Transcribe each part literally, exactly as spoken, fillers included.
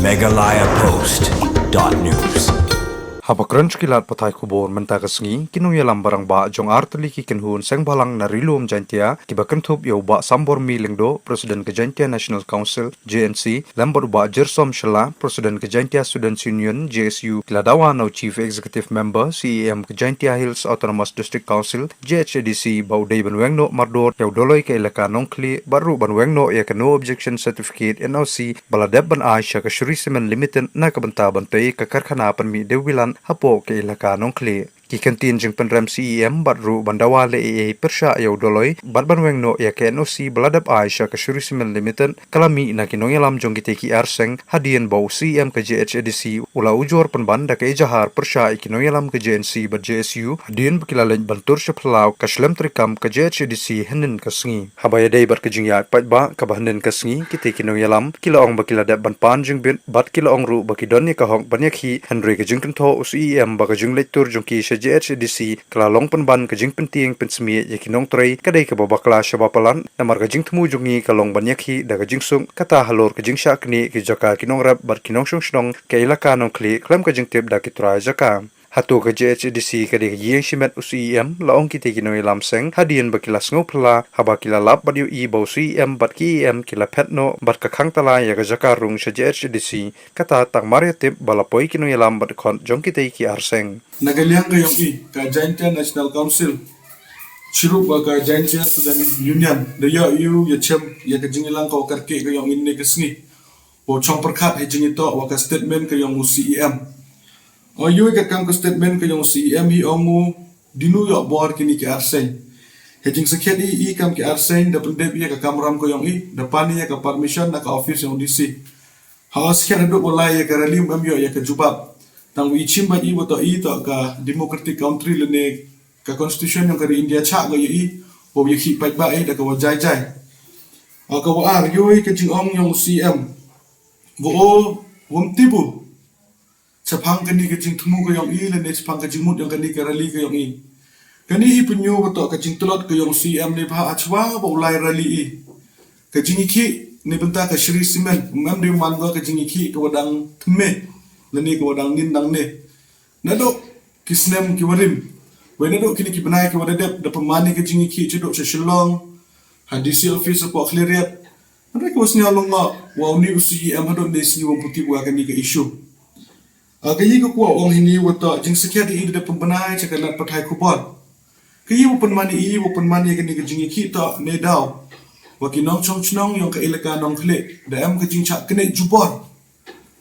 Meghalaya Post dot news. Haba kren sha ki lad pathai khubor mynta ka sngi, ki nongïalam barangbah jong artylli ki kynhun seng bhalang na Ri-lum Jaintia, kiba kynthup ïa u Bah Sambormi Lyngdoh, President ka Jaintia National Council, J N C, lem bad u Bah Jirsom Shylla, President ka Jaintia Students Union, J S U, ki la dawa na u Chief Executive Member, C E M ka Jaintia Hills Autonomous District Council, J H A D C, ba u dei ban weng noh mardor ïa u Dolloi ka Elaka Nongkhlieh, bad ruh ban weng noh ïa ka No Objection Certificate, N O C, ba la dep ban ai sha ka Shree Cement Limited na ka bynta ban tei ka karkhana pynmih dewbilat hapoh ka Elaka Nongkhlieh. Ki kyntien jingpynrem C E M bad ruh ban dawa leh ei ei pyrshah ïa u Dolloi bad ban weng noh ïa ka N O C ba la dep ai sha ka Shree Cement Limited, ka la mih na ki nongïalam jong kitei ki ar seng, hadien ba u C E M ka J H A D C u la ujor pynban da ka ejahar pyrshah ïa ki nongïalam ka J N C bad J S U, hadien ba ki la leit ban tur sha phyllaw ka shlem treikam ka J H A D C hynnin ka sngi. Haba ïadei bad ka jingïaid paidbah kaba hynnin ka sngi, kitei ki nongïalam ki la ong ba ki la dep ban pan jingbit bad ki la ong ruh ba ki don ïa ka hok ban ïakhih, hynrei ka jingkynthoh u C E M ba ka jingleit tur jong ki sha J H A D C ka la long pynban ka jingpyntieng pynsmiej ïa ki nongtrei, ka dei kaba bakla shaba palat, namar ka jingthmu jong ngi ka long ban ïakhih da ka jingsuk, kata halor ka jingshah knieh ki jaka ki nongrep bad ki nongshong shnong ka Elaka Nongkhlieh khlem ka jingtip da ki trai jaka. Hato ka J H A D C ka dei ka ïing shimet u C E M, la ong kitei ki nongïalam seng, hadien ba ki la sngew phylla haba ki la lap bad ïohi ba u C E M bad ki E M ki la phet noh bad ka khang tala ïa ka jaka rung sha J H A D C, kata tang mar ïa tip ba la poi ki nongïalam bad khot jong kitei ki ar seng. Na ka liang ka jong i, ka Jaintia National Council, chirup ba ka Jaintia Student Union, da ïoh ïa u ïa chem ïa ka jingïalang ka wa kyrkieh ka jong i ne ka sngi. Wa chong pyrkhat ha jingïatoh wa ka statement ka jong u C E M. Ïoh ïa ka kam ka statement ka jong u C E M hi ong u dinu ïoh bor kini ki ar seng. Ha jingsakhiat i, i kam ki ar seng da pyndep ïa ka kamram ka jong i, da pan ïa ka permission na ka office jong u D C. Ha sakhiat haduh wa lai ïa ka rally um em ïoh ïa ka jubab. Tang wa i chim bad i wa toh i toh ka democratic country lane ka constitution jong ka ri India chah ka ïa i, wa ïakhih paidbah i da ka wa jai jai. Ka wa ar, ïoh ïa ka jingong jong u C E M. Wa o, wam tip u shaphang kani ka jingthmu ka jong i lane shaphang ka jingmut jong kani ka rally ka jong i. Kani hi pynïoh wa toh ka jingtlot ka jong u C E M ne ba ha chwa ba u lai rally i. Ka jingïakhih ne bynta ka Shree Cement, um em de man ka jingïakhih ka wa dang thymme lane ka wa dang nin dang ne. Naduh ki snem ki wa rim, wei naduh kini ki bnai ki wa da dep, da pynmane ka jingïakhih chaduh sha Shillong, ha D C office hapoh Khliehriat. Hynrei ka wa sngewlyngngoh wa uni u C E M haduh ne sngi wam pu tip wa kani ka issue. Ka ïa ka kwah ong hini wa toh jingsakhiat i da pynbna cha ka lad pathai khubor. Ka ïa wa pynmane i, wa pynmane kani ka jingïakhih toh ne daw wa ki nongchong chnong jong ka Elaka Nongkhlieh da em ka jingchah knieh jubor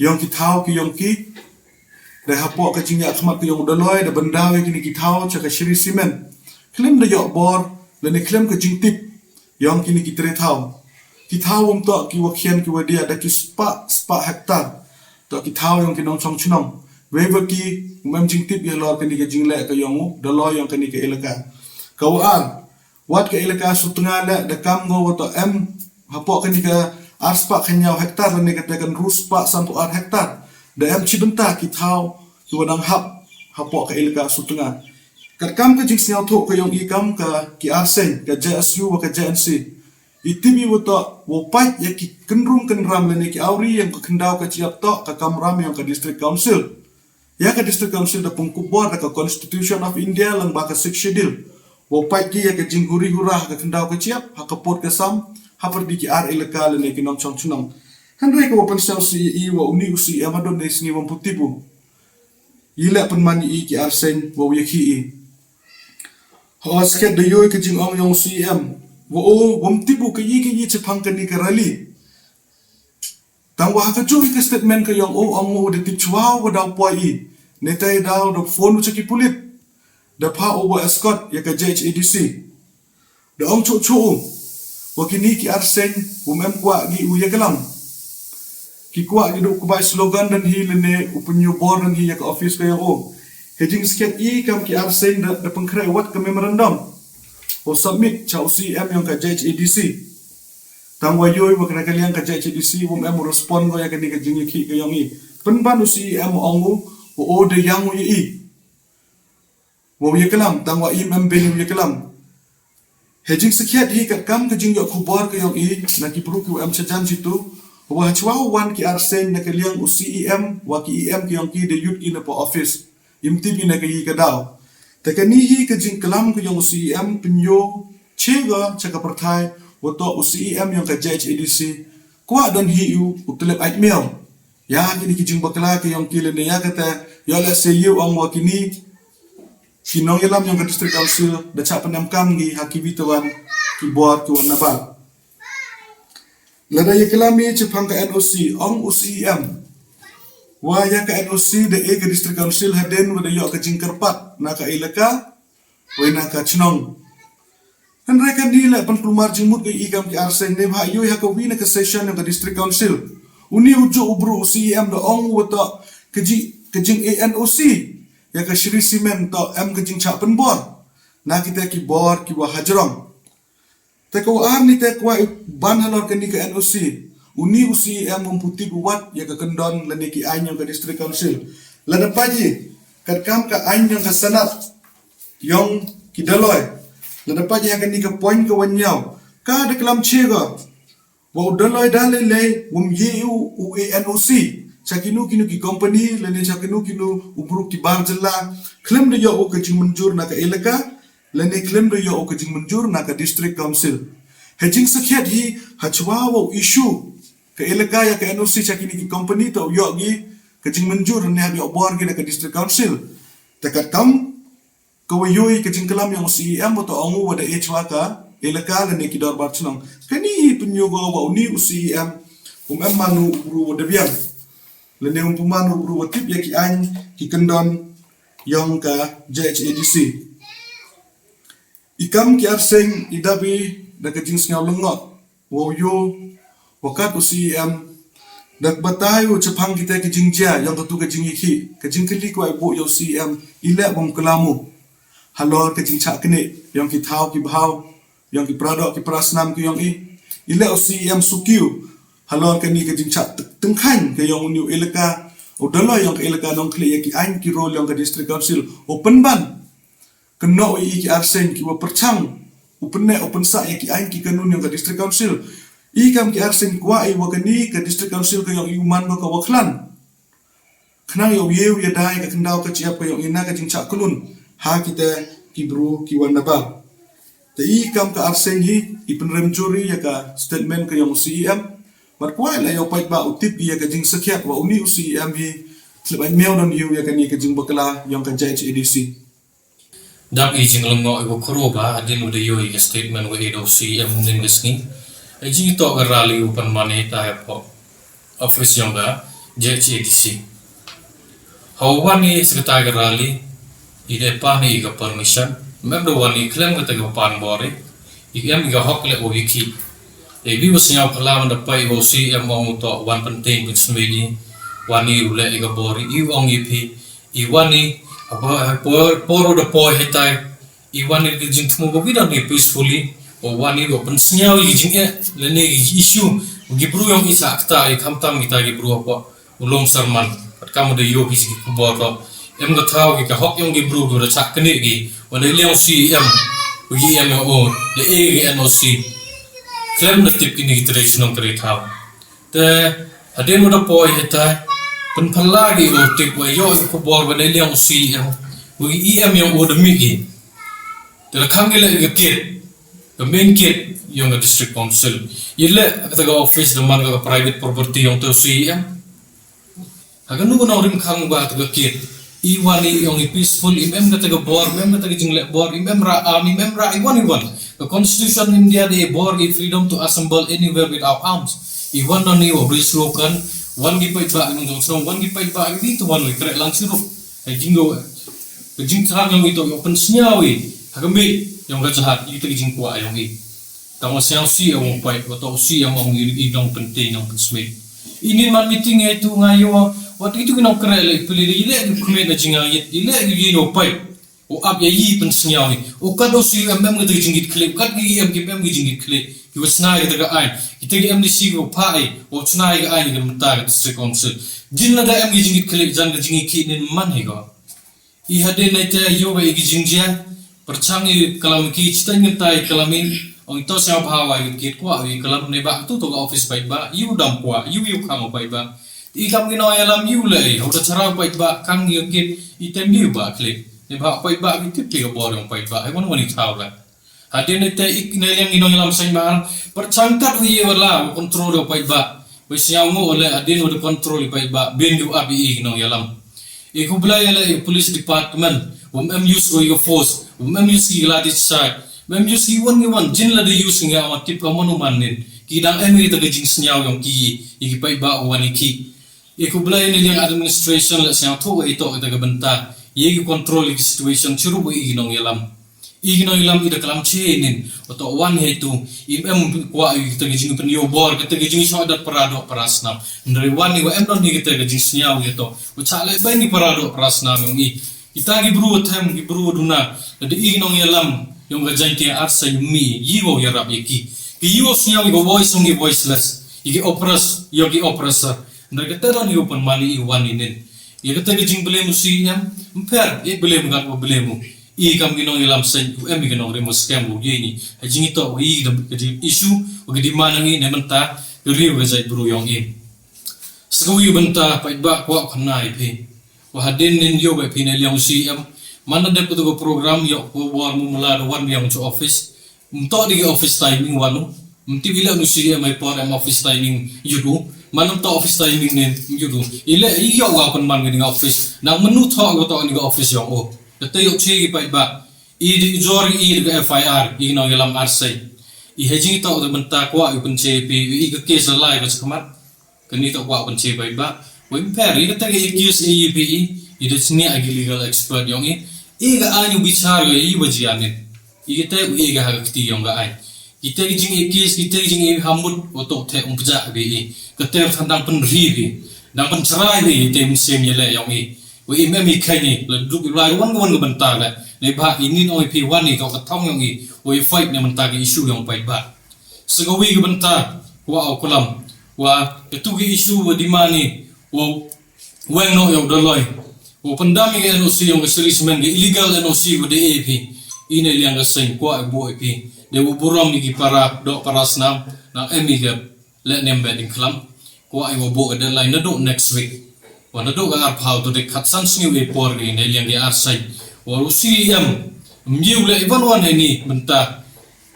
jong ki thaw ki jong ki. Da hapoh ka jingïakhmat ka jong u Dolloi da pyndaw ïa kini ki thaw cha ka Shree Cement khlem da ïoh bor lane khlem ka jingtip jong kini ki tre thaw. Ki thaw um toh ki wa khian ki wa diah da ki spah spah hektar. Toh ki thaw jong ki nongchong chnong. Wei wa ki um em jingtip ïa lor kani ka jingleh ka jong u Dolloi jong kani ka Elaka. Ka wa ar, wat ka Elaka Sutnga leh da kam ko wa toh em hapoh kani ka ar spah khyndai hektar lane kata ka hynru spah sanphew ar hektar. Da em chi bynta ki thaw ki wa dang hap hapoh ka Elaka Sutnga. Katkam ka jingsngewthuh ka jong i kam ka ki ar seng, ka J S U wa ka J N C, i tip i wa toh wa pait ïa ki kynrum kynram lane ki awri jong ka khyndaw ka jingïap toh ka kamram jong ka District Council. Ïa ka District Council da pynkup bor da ka Constitution of India lang ba ka Sixth Schedule. Wa pait ki ïa ka jinghuri hura ha ka khyndaw ka jingïap, ha ka pud ka sam, ha pyrdi ki ar Elaka lane ki nongchong chnong. Hynrei ka wa pynsngew si i wa uni u C E M haduh ne sngi wam pu tip u. I leh pynmane i ki ar seng wa ïakhih i. Ha sakhiat da ïoh ka jingong jong u C E M wa o wam tip u ka ïa ka ïa chaphang kani ka rally. Tang wa ha ka juh i ka statement ka jong u ong u da tip chwa wa daw poi i. Ne tai daw da phone u cha ki pulit. Da pha u wa escort ïa ka J H A D C. Da ong chuh chuh u wa kini ki ar seng wam em kwah ki u ïa ka lam. Ki kwah ki duk kbai slogan dan hi lane u pynïoh bor dan hi ïa ka office ka jong u. He jingsakhiat i kam ki ar seng da, da pynkhreh wat ka memorandum. U submit cha u C E M jong ka J H A D C. Tang wa ïoh wa kane ka liang ka J H A D C wam em u respond ko ïa kani ka jingïakhih ka jong i. Pynban u C E M ong u wa o da ïang u ïa i. Wa u ïa ka lam, tang wa i mem beng u ïa ka lam. He jingsakhiat hi katkam ka jingïoh khubor ka jong i na ki bru ki wa em chajan jitu. Wa hachwa wan ki arseng na ka liang u C E M wa ki E M ki yong ki da yut ki na pa office. Im tip i na ka yi ka daw. Te kani hi ka jingklam ka yong u C E M pynyo chega cha ka pyrthai wa to u C E M yong ka J H A D C. Kwa don hi u u tlep ait miaw. Ya kini ki jingbakla ka yong ki lene ya kata ya le se yu ong wa kini ki nongyalam yong ka District Council da cha pynem kam ngi ha ki bitawan ki bor ki wan nabar. Lada ya kelami chapang ka N O C ong u C E M. Wa ya ka N O C da e ka District Council hadin wa da yo ka jingkerpat na ka elaka wa na ka chnong. Hynrei kani le pynkulmar jingmut ka i kam ki arseng ne bha yu ha ka wi na ka session na ka District Council. Uni u ju u bru u C E M da ong wa to ka ji ka jing A N O C ya ka Shree Cement to em ka jingcha pynbor na kita ki bor ki wa hajrong. Te ka wa ar ni te kwa ban halor kani ka N O C. Uni u C E M um puti wat ya ka kendon lane ki ain yong ka District Council. Lada paji kat kam ka ain yong ka Senate yong ki Daloi. Lada paji ya kani ka point ka wan yaw ka da klam chega. Wa u Daloi da lei lei wum ye u u A N O C cha kinu kinu ki company lane cha kinu kinu u bru ki bar jylla. Khlem da yo u ka jingmynjur na ka elaka lane khlem da yo u ka jingmynjur na ka District Council. Ha jingsakhiat hi hachwa wa u issue ka elaka ya ka N O C cha kini ki company to yo gi ka jingmynjur ne ha yo bor gi na ka District Council. Te kat kam ka wa yoi ka jingklam yong u C E M wa to ong u wa da e chwa ka elaka lane ki dorbar chnong. Kani hi pynyo go wa uni u C E M um em manu u bru wa da biang. Lane um pumanu u bru wa tip ya ki ain ki kendon yong ka J H A D C. I kam ki arseng i dabi da ka jingsngaw lengok wa u yo wa kat u C E M da ka batai u chapang kita ki jingjia yong ka tu ka jingikhi ka jingkali kwa i bu ya u C E M i le bom kelamu. Halor ka jingchak kene yong ki thau ki bhau yong ki pradok ki prasnam ki yong i i le u C E M sukiu. Halor kani ka jingchak tengkhan ka yong u niu elaka u dalo yong ka elaka nong kle ya ki ain ki rol yong ka District Council u penban. Kynnoh i ki arseng ki wa pyrchang u pynne u pynsa ya ki ain ki kanun yong ka District Council. I kam ki arseng kwa i wa kani ka District Council ka yong i u man ka wa khlan. Khnang yow yew ya dai ka kyndaw ka chiap ka yong i na ka jingchak klun ha kita ki bru ki wan nabar. Te i kam ka arseng hi i pynrem juri ya ka statement ka yong u C E M. Mat kwai la yow pait ba u tip ya ka jingsakhiat wa uni u C E M hi. Slip ai mew don yew ya kani ka jingbakla yong ka J H A D C. Dap i jinglong ngo i wa khoro ba adin u da yo i ka statement wa i da u C E M nin ka sngi. Ai jing i to ka rally u pan mane ta ya po office yong ka J H A D C. Hau wan i sekretar ka rally i da pan i ka permission. Mem da wan i klem ka ta ka pan bori i em i ka hok le wa i ki. Ai bi wa snyau kalam da pai wa u C E M ong u to wan penting pun smedi. Wan i u le i ka bori i ong i pi i wan i apa por por da poi hetai. I wan i ka jingthmu ba wi dang i peacefully o wan i wa pynsnyaw i jing e lane i issue. Gi bru yong i sa kta i khamtam kita gi bru apa u long sermon. Pat kam da yo ki jing ki kubor to em ka thaw ki ka hok yong gi bru da chak kene gi wan i liang C E M u gi em o da e gi N O C. Klem da tip kini ki traditional kari thaw. Te hadien u da poi hetai pynphala gi u tip wa yo i kubor wa da liang u C E M u gi E M yong u da mi gi. Te la khang gi le ga kit ka main kit yong ka District Council. I le ka ta ka office da man ka private property yong te u C E M. Ha ka nu ka nong rim khang ba ta ka kit i wan i yong i peaceful i mem ka ta ka bor mem ka ta ka jingle bor i mem ra am i mem ra i wan i wan. Ka Constitution India da i bor i freedom to assemble anywhere without arms. I wan non i wa bri slogan wan gi pait ba i mong jong song wan gi pait ba i tu wan i kre lang sirup. Ka jinggo ka jingthrang yong i to yong pynsnyaw i ha ka mi yong ka jahat i ta ka jingkwah yong i. Tang wa snyau si ong pai wa to si ong ong i dong penting ong pensmei. Ini man meeting e tu ngai yo wa tu itu kinong kre le pili le ile ni kme na jinga yit ile ni no pai. O ap ya yi pensnyau ni o ka do si em em ka jingit kle ka di em ki em ki jingit kle ki wa snai ka ai kita ki M D C ko pai o snai ka ai ka menta ka District Council. Jin la da em ki jingit kle jan ka jingit ki nin man he ko. I hadien nai te ïoh ba i ki jingjia pyrchang i kalam ki chita ngi tai kalam i Ong ito sngewbha wa ïa kit kwah ïa klam ne ba tu to ka office paidbah ïa u dam kwah ïa u kham paidbah. I kam ki nongïalam ïa u lei hau da chara paidbah kam ïa kit i tem ïa u ba klik. Ne ba paidbah ki tip ki ka bor ïong paidbah ai wan wan i thaw la. Hadien ite ik ne liang i nongïalam seng ba pyrchang kat u ïa wala u control ïong paidbah. Wei sngewbha ngo le hadien u da control i paidbah bin ïa u ap i nongïalam. I khublei ïa la i police department, wam em use ko i ka force, wam em use ki lathi chai, wam em use ki wan ki wan jin la da use ngi awa tip ka manu man nin. Ki dang em ïa ta ka jingsngew ïong ki i ki paidbah wan i ki. I khublei ne liang administration la sngewthuh ïa ito ïa ta ka bynta ïa ki control ïa ki situation chirup ïa i nongïalam. I ki nongïalam i da klam che nin, oto wan he tu, im em kwah ïa kita ki jingpynïoh bor, kita ki jingshoh dat para dok para snam. Ndri wan i wa em don hi kita ki jingsngew ïa to. U chak le bai ni para dok para snam ïong i. Kita ki bru tem, ki bru duna, da i ki nongïalam, ïong ka jaiñtia ar sa mi, i wa ïarap ïa ki. Ki ïoh sngew ïa ka voice ïong ki voiceless, ïa ki oppress, ïa ki oppressor. Ndri kita don hi u pynmani i wan i nin. Ïa kita ki jingblame u C M, mper, i blame kat wa blame u. I kam ki nongïalam seng u em i ki nongrim u scam u ye ni. Ha jingito u i da ka jing issue u ki demand ngi ne mynta ka riu ka jait bru ïong i. Sakawi bynta paidbah kwah khana i phi. Wa hadien nin ïoh ba phi ne liang u C M. Mana dep ka program ïoh ko bor mu mula da wan ïong chu office. Mto di ki office timing wanu. Mti bila nu C M ai por em office timing yudu. Manam to office timing nin yudu. Ile i ïoh wa pynman ngi office. Nang menu to wa to ngi office ïong o. Te ïoh che ki paidbah. I di jor i di F I R i nongïalam arsai. I hajing to da bynta kwah i pynche pi i ka case lai ka chakmat. Kani to kwah pynche paidbah. Wei mper i kata ka accuse i pi i. I da chni a ki legal expert ïong i. I ka ai u bichar ïong i wa jian i. I kata u i ka ha ka kti ïong ka ai. Kita ki jing accuse, kita ki jing i hamut wa to te um pjak bi i. Kata than dang pynri bi. Dang pynchrai bi i te mynsiem ïa le ïong i. Wa i mem i khaini la duk i lai wan wan ka bynta le. Ne ba i nin ong i phi wan i to ka thong ïong i. Wa i fight ne bynta ki issue ïong paidbah. Sakawi ka bynta wa au kulam. Wa katu ki issue wa demand i wa weng no ïong daloi. Wa pyndam i ka N O C ïong ka serviceman ka illegal N O C wa da A P. I ne liang ka seng kwah i bo i phi. De wa burom i ki para dok para snam nang em i ka le nem ba ding klam. Kwah i wa bo ka deadline nadu next week. Wa nadu ka arphaw tu de khatsan sngi i por i ne liang ki arsai. Wa u C M mjiu le i wan wan ni bynta.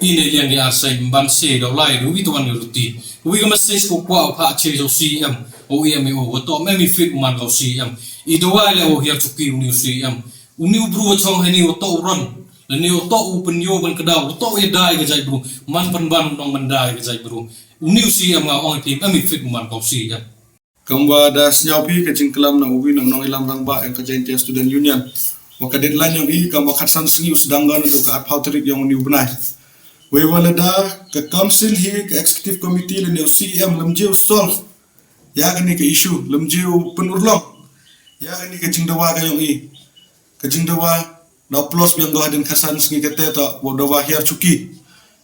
I ne liang ki arsai mban se da lai du wi tu wan ruti. Wi ka message ko kwah pha che u C M. O i em i o wa to mem i fit man ka u C M. I da wai le o hiar chuki u ni u C M. U ni u bru wa chong hani wa to u ron. La ni wa to u pynyo ban ka da wa to i dai ka jai bru. Man pynban u nong ban dai ka jai bru. U ni u C M nga ong i phi mem i fit man ka u C M. Kam wa da sñiaw phi ka jingklam na uwi na nongïalam rangbah ïong ka Jaintia Student Union. Wa ka deadline ïong i kam wa khatsan sngi u sdang ga na ka arphaw tarik ïong u ni u bnai. Wei wa lada ka council hi ka executive committee lane u C M lam je u solve. Ïa kani ka issue lam je u pynurlong. Ïa kani ka jingdawa ka ïong i. Ka jingdawa da plus biang ga hadien khatsan sngi kata ta wa dawa hiar chuki.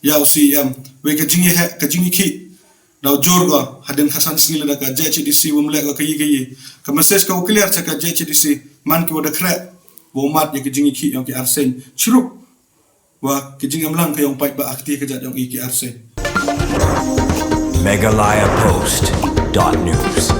Ïa u C M. Wei ka jingïahe ka jingïakhih. Daw jur ko hadien khatsan sngi lada ka J H A D C wam leh ko ka yi ka yi. Ka message ka u clear cha ka J H A D C man ki wa da khreh. Wa mat ïa ka jingïakhih ïong ki arseng. Chirup. Wa ka jingïamlang ka ïong paidbah akti ka jat ïong i ki arseng. Meghalaya Post dot news.